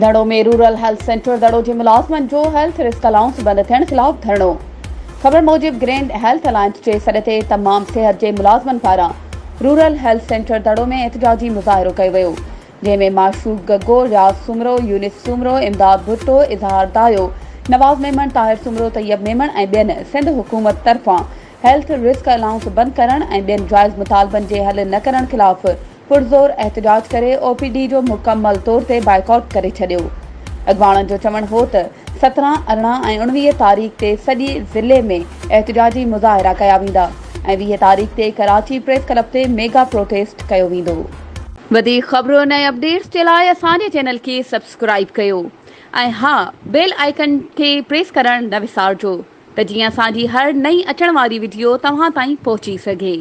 دڙو ۾ rural health centre دڙو جي ملازمن جو هيلٿ رسڪ الائونس بند ٿيڻ خلاف ڌرڻو. خبر موجب گرينڊ هيلٿ الائنس جي سڏ تي تمام صحت جي ملازمن پاران رورل هيلٿ سينٽر دڙو ۾ احتجاجي مظاهرو ڪيو ويو جنهن ۾ معشوق گگو، رياض سومرو، يونس سومرو، امداد ڀٽو، اظهار دايو، نواز ميمڻ، طاهر سومرو، طيب ميمڻ ۽ ٻين سنڌ حڪومت طرفان هيلٿ رسڪ الائونس بند ڪرڻ ۽ ٻين جائز مطالبن جي حل نه ڪرڻ خلاف پرزور احتجاج ڪري او پي ڊي جو مڪمل طور تي بائيڪاٽ ڪري ڇڏيو. اڳواڻن جو چوڻ هو ته 17، 18 ۽ 19 تاريخ تي سڄي ضلعي ۾ احتجاجي مظاهرا ڪيا ويندا ۽ 20 تاريخ تي ڪراچي پريس ڪلب تي ميگا پروٽيسٽ ڪيو ويندو. وڌيڪ خبرن ۽ اپڊيٽس جي لاء اسان جي چينل کي سبسڪرائيب ڪيو ۽ ها بيل آئيڪن کي پريس ڪرڻ نه وسارجو ته جيئن اسان جي هر نئين اچڻ واري وڊيو توهان تائين پهچي سگهي.